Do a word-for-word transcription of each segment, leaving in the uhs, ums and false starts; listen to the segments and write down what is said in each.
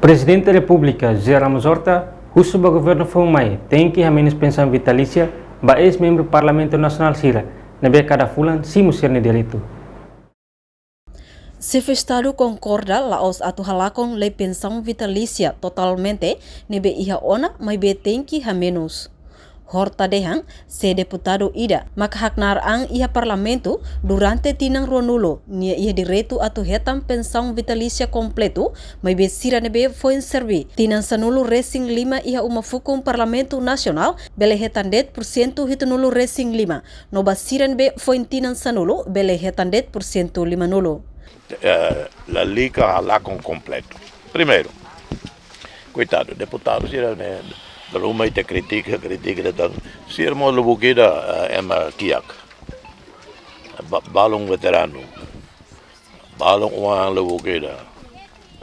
Prezidente Repúblika José Ramos Horta husu ba governu foun mai tenke hamenus pensaun vitalísia ba eis-membru Parlamentu Nasionál sira ne'ebé kada fulan simu sira-nia direitu. Xefe Estadu konkorda la'ós atu halakon lei pensaun vitalísia totalmente ne'ebé iha ona, maibé tenke hamenus. Horta dehan, se deputadu ida mak haknaar an iha Parlamentu durante tinan ruanulu, nia iha direitu atu hetan pensaun vitalísia kompletu, maibé sira ne'ebé foin serví tinan sanulu-resin-lima iha uma fukun Parlamentu Nasionál bele hetan de'it pursentu hitunulu-resin-lima, no ba sira ne'ebé foin tinan sanulu bele hetan de'it pursentu limanulu. Eh, lalika halakon kompletu. Primeiru, koitadu, deputadu sira ne'e, dala ruma ita kritika, kritika de'it tan. Sira mós lubuk ida, eh, ema kiak. Ba-, balun veteranu. Balun oan lubuk ida.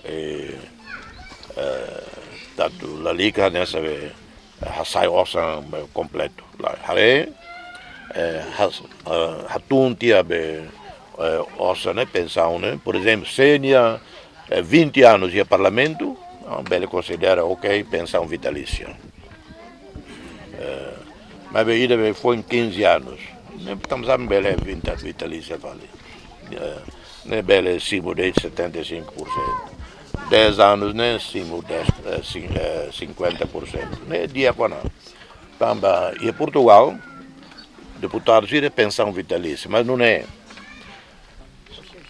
Eh, eh, tantu lalika hanesan be, eh, hasai osan be kompletu. Lae, haree, eh, has-, eh, hatun tiha be, eh, osan ne'e, pensaun ne'e. Por ezemplu, se nia, eh, vinte anos iha Parlamentu, ah, bele konsidera, ok, pensaun vitalísia. Eh, maibé ida be foin quinze anos, ne'e tanba sá mak bele vita-, vitalísia fali. Eh, ne'e bele simu de'it setenta e cinco por cento. Dez anos ne'e simu dez, eh, cin-, eh, cinquenta por cento. Ne'e di'ak ona. Tanba iha Portugal, deputadu sira pensaun vitalísia, mas nune'e,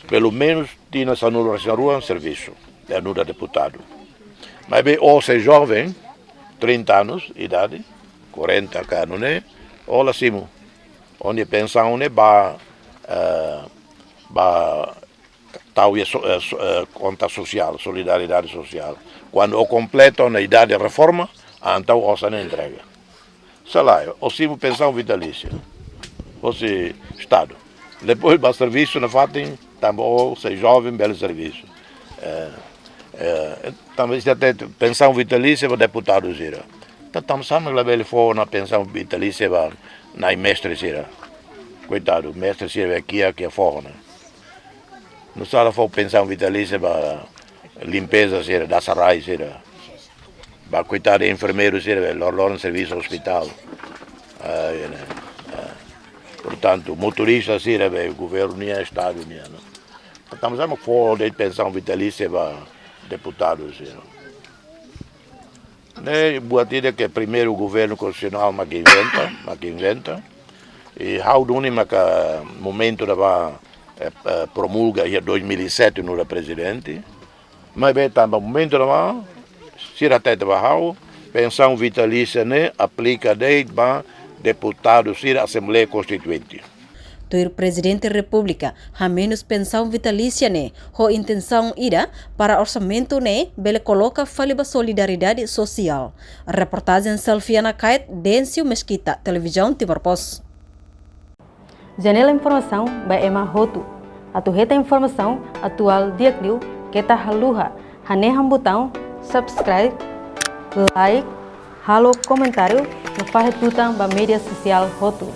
pelumenus tinan sanulu-resin-rua servisu, eh, nu'udar deputadu. Maibé ó se joven, trinta anos idade, quarenta ka nune'e, ó la simu. Ó-nia pensaun ne'e ba, eh, ba tau iha so-, eh, so-, eh, konta sosiál, solidariedade sosiál. Kuandu ó kompleta ona idade reforma, entaun osan ne'e entrega. Saláriu, ó simu pensaun vitalísia hosi Estadu. Depois ba servisu nafatin, tanba ó sai joven, bele servisu. Eh, eh, tanba sira hatete pensaun vitalísia ba deputadu sira. Entaun tanba sá mak labele fó ona pensaun vitalísia ba nai mestre sira. Koitadu, mestre sira be kiak, kiak fó ona. Nusá la fó pensaun vitalísia ba limpeza sira, dasa rai sira. Ba koitadu enfermeiru sira be loroloron servisu ospitál. Ah, ne'e. Ah. Portantu, motorista sira be governu nian, Estadu nian, no. Tanba sá mak fó de'it pensaun vitalísia ba deputadu sira. Ne'e buat ida ke primeiru governu konstitusionál mak inventa, mak inventa. I ha'u duni maka momentu ne'ebá, eh, eh, promulga iha dois mil e sete nu'udar prezidente. Maibé tanba momentu ne'ebá, sira hatete ba ha'u, pensaun vitalísia ne'e aplika de'it ba deputadu sira Asembleia Konstituinte. Tuir Prezidente Repúblika hamenus pensaun vitalísia ne'e ho intensaun ida para orsamentu ne'e bele koloka fali ba solidariedade sosiál. Reportajen Selviana Kait, Dencio Mesquita, Televizaun Timor Post. Janela informasaun ba ema hotu. Atu hetan informasaun atuál di'ak liu, keta haluha hanehan butaun subscribe, like, halo komentáriu no fahe tutan ba média sosiál hotu.